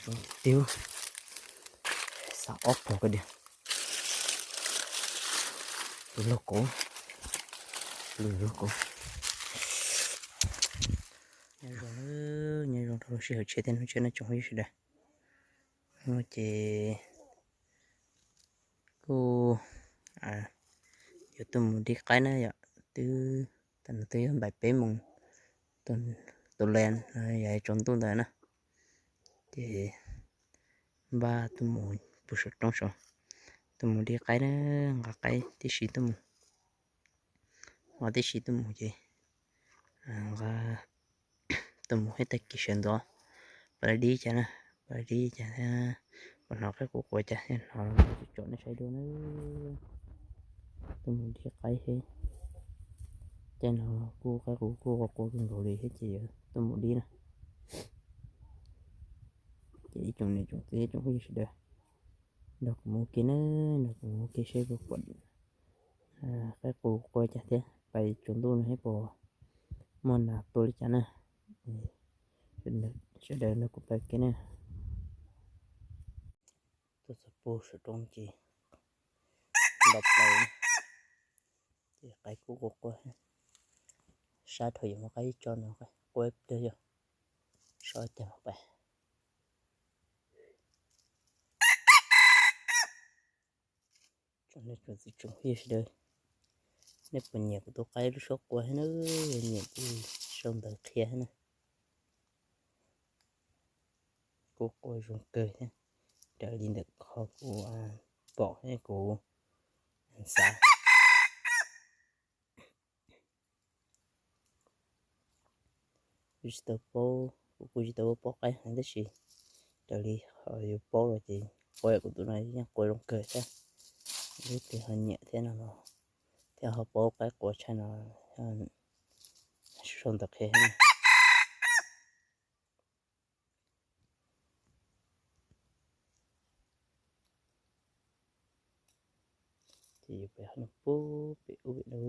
Tiag, xav ob pog ko diag. Tus loj kov, tus loj kov. Nyob zoo, nyob zoo rau lub sij hawm tshiab thiab no tsoom phooj ywg sawv daws. No ces kuj yuav tuaj mus dib qaib na yom, twb, tam no twb yog npaim peb moos, tus len yog tsaus ntuj ntawd na, ces npaj tuaj mus pem saum roob saud, tuaj mus dib qaib na, nqa qaib tib si tuaj mus, nqa tib si tuaj mus ces nqa tuaj mus ib tag kis sawv ntxov, pab dib cas na, pab dib cas thiab, pab hnov qaib qus quaj cas thiab, hnov tsom nej saib dua na. Tuaj mus dib qaib thiab, tej no kuj qaib qus kuj quaj quaj kawg nkaus li thiab ces yuav tuaj mus dib na. Ces ib tsoom niam tsoom txiv tsoom phooj ywg sawv daws, nrog kuv mus ua ke na, nrog kuv mus ua ke seb puas pom qaib qus quaj cas thiab, pais tsaus ntuj no thiab puas muaj nas tua li cas na. Sawv daws nrog kuv pais ua ke na. Tuaj txog puag saum roob ces nto plaws, ces qaib kuj quaj quaj, sab dhau yuav muaj qaib ib tsob no, qaib quaj ib pliag yog sab cag pais. Tsoom niam tsoom txiv tsoom phooj ywg sawv daws, nej puas nyiam kuv tus qaib lub suab quaj thiab na? Nyiam ces sau ntawv qhia thiab na. Kuj quaj zoo kawg thiab, raws li ntawm qhov kuv pom thiab kuv xav. Kuv tsis tau paub, kuv kuj tsis tau paub qaib heev tab sis raws li ho yus paub los ces quaj, kuv tus no yeej quaj zoo kawg thiab. Leej twg ho nyiam thiab no, thiab ho paub qaib quaj tshaj no, sau ntawv qhia thiab na. Ces yus pem ho pub pem ub pem no.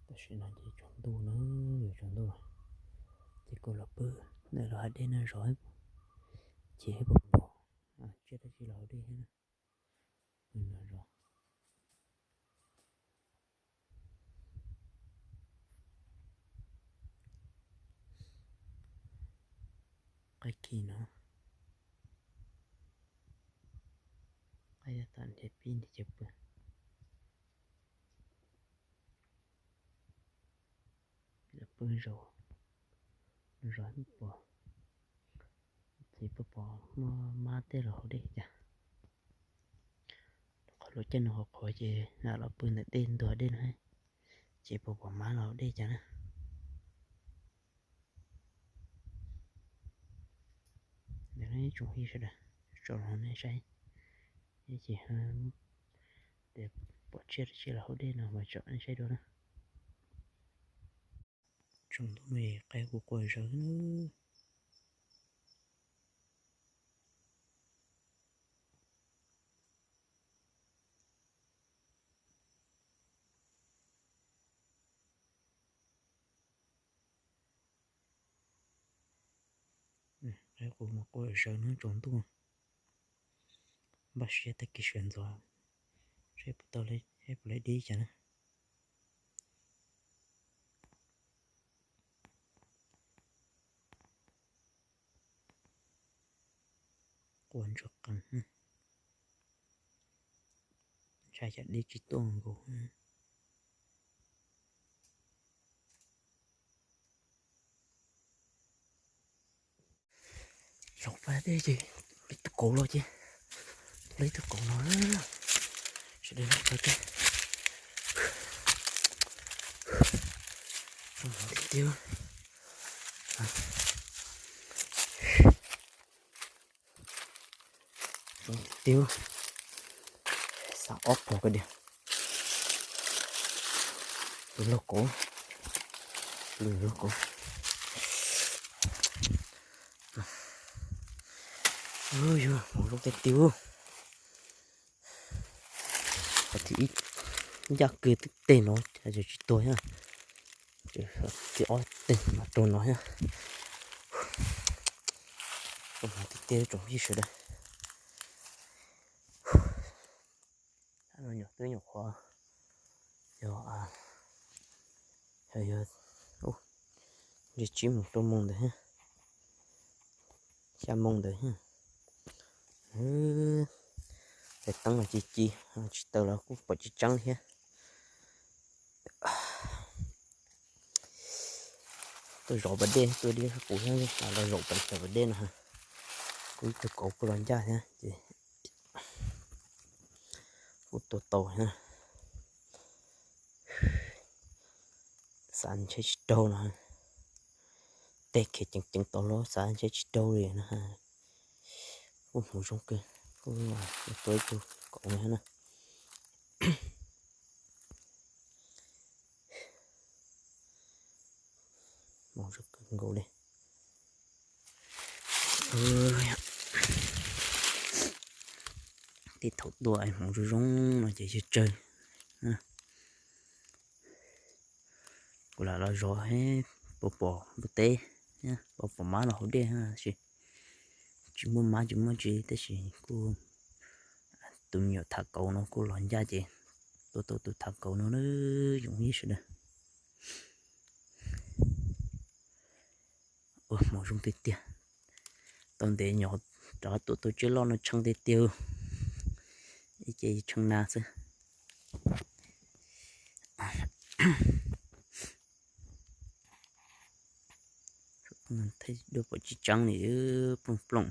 Tam sim no ces tsaus ntuj na, yuav tsaus ntuj, ces kuv los pw ntawm lub hav dej no zov, ces pom pom tsiaj dab tsi los haus dej thiab na. Pw no zov. Qaib khi no, qaib tab tom nrhiav pib nrhiav cawv pw. Lawv pw zaum, zaum pom, ces pom pom muaj mab tej los haus dej cas. Qhov lub caij no qhuav qhuav ces lam los pw ntawm dej ntuag dej no, ces pom pom mab los haus dej cas na. Ntawm no ib tsoom phooj ywg sawv daws, tso rau nej saib, ces pom tsiaj dab tsi los haus dej no mas tso nej saib dua na. Tsaus ntuj no qaib kuj quaj zawv na. Qaib qus mas quaj zawv na tsaus ntuj. Npaj siab tag kis sawv ntxov seb puas tau, seb puas laib dib cas na. Quaj ntsuag qees, ntshai tsam dib tsis tuaj nkaus. Zaum pab dej ces ib tug kauv los ces, ib tug kauv no, sawv daws nrog peb, zoo tiag tiag, zoo tiag tiag, xav ob pog ko diag. Tus loj kov, tus loj kov. Yog mus zoo tiag tiag. Qhov thib ib ncaj kiag tej no ces tsis tuag thiab. Thib ob tej mas tuag no thiab. Tuaj hmoov tiag tiag tsoom phooj ywg sawv daws. Nyuam twb nyuam qhuav yog, yog ntsib tsib moos rau moos ntawd, xya moos ntawd. Tais teeb los ci ci, tsis taws los kuj pom tsis tseeb thiab. Tuaj zov pas dej, tuaj dib qub thiab los zaum pas dej no. Kuj ib tug kauv kuj los ncaj thiab ces kuj tua tau thiab. Xav ntshe tsis raug no, tej khiav ceev ceev tau los xav ntshe tsis raug li no. Kuj hmoov zoo kawg, kuj tua ib tug kauv no thiab na. Hmoov zoo kawg nkaus li. Tej thaum tua hmoov zoo zoo no ces tsawg tsawg. Kuv lam los zov puas pom npua teb, puas pom mab los haus dej tab sis tsis muaj mab tsis muaj tsi tab sis kuj tus me nyuam tham kauv no kuj los ncaj ces tua tau tus tham kauv no na, tsoom phooj ywg sawv daws. Ua hmoov zoo tiag tiag. Tau ntev nyuam rov tuaj tau tsiaj loj no tshee tiag tiag, ib ce tshee na xwb. Thaij dua pom tsis tseeb li, plooj plooj.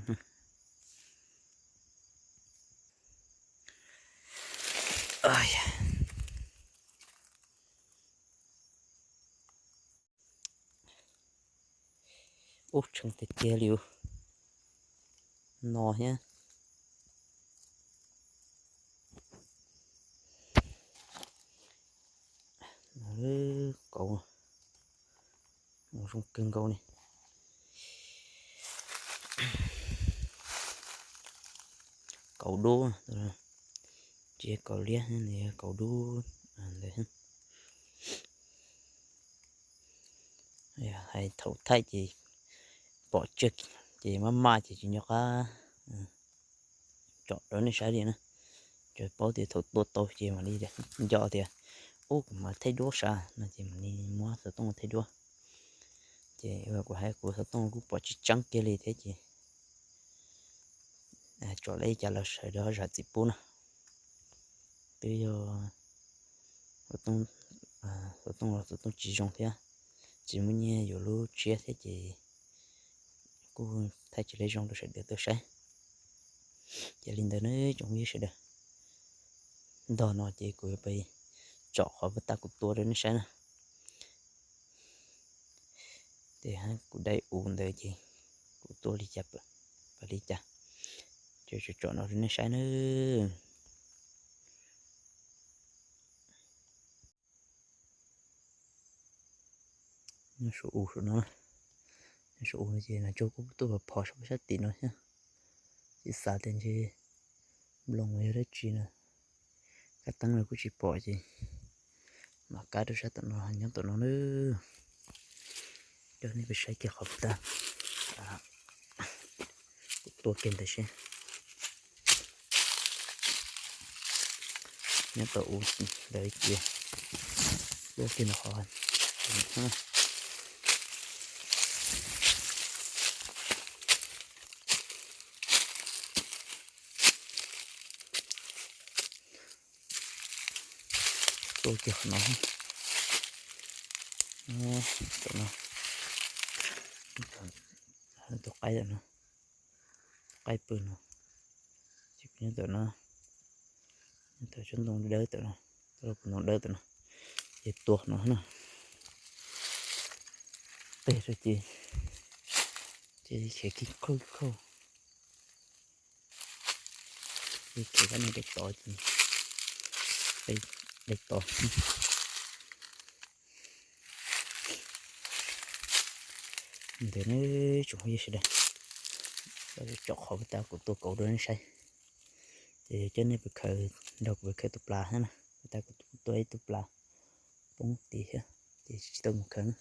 Ub, tshee tiag tiag li no thiab. Kauv zoo kawg nkaus li. Kauv dub, tsis yog kauv liab, nws yog kauv dub ntawd. Hais thaum thaij ces pom tsawg ces maj maj ces tsis nco qab tsom rau nej saib li na. Tsuas paub tias thaum tua tau ces mam li nco tias ub kuv mam thaij duab sav no ces mam li muab xov tooj thaij duab. Ces kuv hais kuv xov tooj kuj pom tsis tseeb kiag li thiab ces tsom li cas los sawv daws zam txim pub na. Twb yog xov tooj los xov tooj tsis zoo thiab, tsis muaj nyiaj yuav lub tshiab thiab ces kuj thaij tsis tau zoo rau sawv daws tau saib. Ces li ntawd na tsoom phooj ywg sawv daws, ntog no ces kuv yuav pais tsom qhov puag ta kuv tua rau nej saib na. Ces kuv dai u ntawd ces kuv tua li cas pam li cas, ces tsom no rau nej saib na. Nyob saum u saum no, nyob saum u no ces nas tsuag kuj tuaj phov sab sab tim no thiab. Tsis xav tias ntshe nploos yog dab tsi no, kab teeb no kuj tsis pom ces mam kab rau sab tom no nyob tom no na. Coj nej pais saib kiag qhov puag ta kuv tua kiag ntawd seb. Nyob tom u ntawd cia, tua kiag ntawm qhov tua kiag qhov no, tom no, tus qaib ntawm no, qaib pw no, ces nyob tom no, nyob tom tsob ntoo dawb tom no, tsob ntoo dawb tom no, ces tua no na, peg rau ces, ces khiav kiag khauj khauj. Khiav kab no dai tod ces, dai tod. Ntawd ne tsoom phooj ywg sawv daws, tsom qhov puag ta kuv tua kauv rau nej saib. Ces coj nej pais khaws, nrog kuv pais khaws tus plas thiab na, puag ta kuv tua ib tug plas poob tid thiab, ces tsis tau mus khaws na.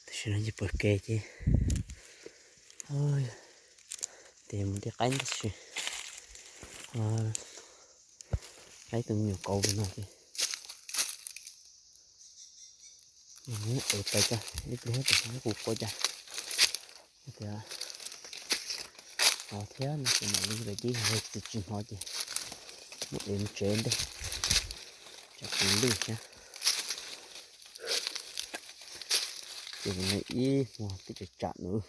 Tab Ces no ces pawg kev ces, ces mus de qaib tab sis qaib tus me nyuam kauv no ces ev pais tso ib pliag tab sis kuv quaj cas tias hov thiab no ces mam li pais tib tsis hnov ces muab ev mus tsev ntej, tsam kuv lwj thiab. Ces mus ib hmo twb tsam tsam nws.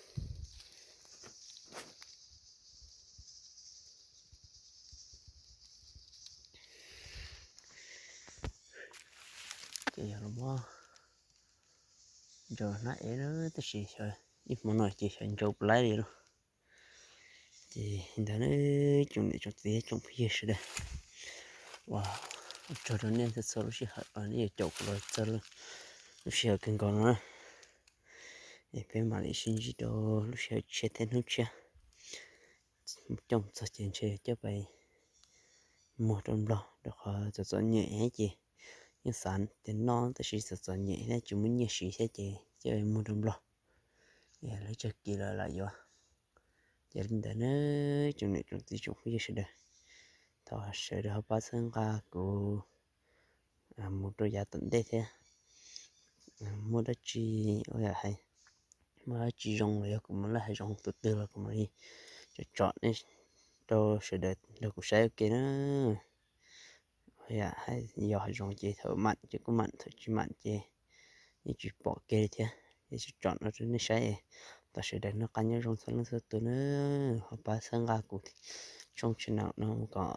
Ces yog los muab ntsaws hnab ev na tab sis ib hmo no ces xyov ntsaws puas laib li lauj. Ces ntawd na tsoom niam tsoom txiv tsoom phooj ywg sawv daws, ua tsaug rau nej txhua txhua lub sij hawm uas nej yuav caum kuv los txog lub sij hawm kawg nkaus no na. Es peb mam li sib ntsib rau lub sij hawm tshiab thiab hnub tshiab. Coj txog ces ntshe coj pais muag rau Nplog rau qhov txom txom nyem thiab ces yeej xav tias noj tab sis txom txom nyem thiab tsis muaj nyiaj siv thiab ces coj pais muag rau Nplog. Es lawv tsag kis lawm lam yuav. Ces li ntawd na tsoom niam tsoom txiv tsoom phooj ywg sawv daws, thov sawv daws ho pab txhawb nqa kuv mus rau yav tom ntej thiab. Muaj dab tsi ua yam hais, muaj dab tsi zoo los yog kuv mus laj hav zoov tus twg los kuv mam li tsom tsom nej rau sawv daws nrog kuv saib ua ke na. Yam hais yog hav zoov ces thaum mam ces kuj mam, thaum tsis mam ces yeej tsis pom kiag li thiab. Ces tsom tsom no rau nej saib, thov sawv daws noj qab nyob zoo txhua leej txhua tus na, ho pab txhawb nqa kuv tshooj channel no kom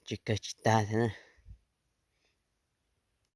tsis kawg tsis tag thiab na.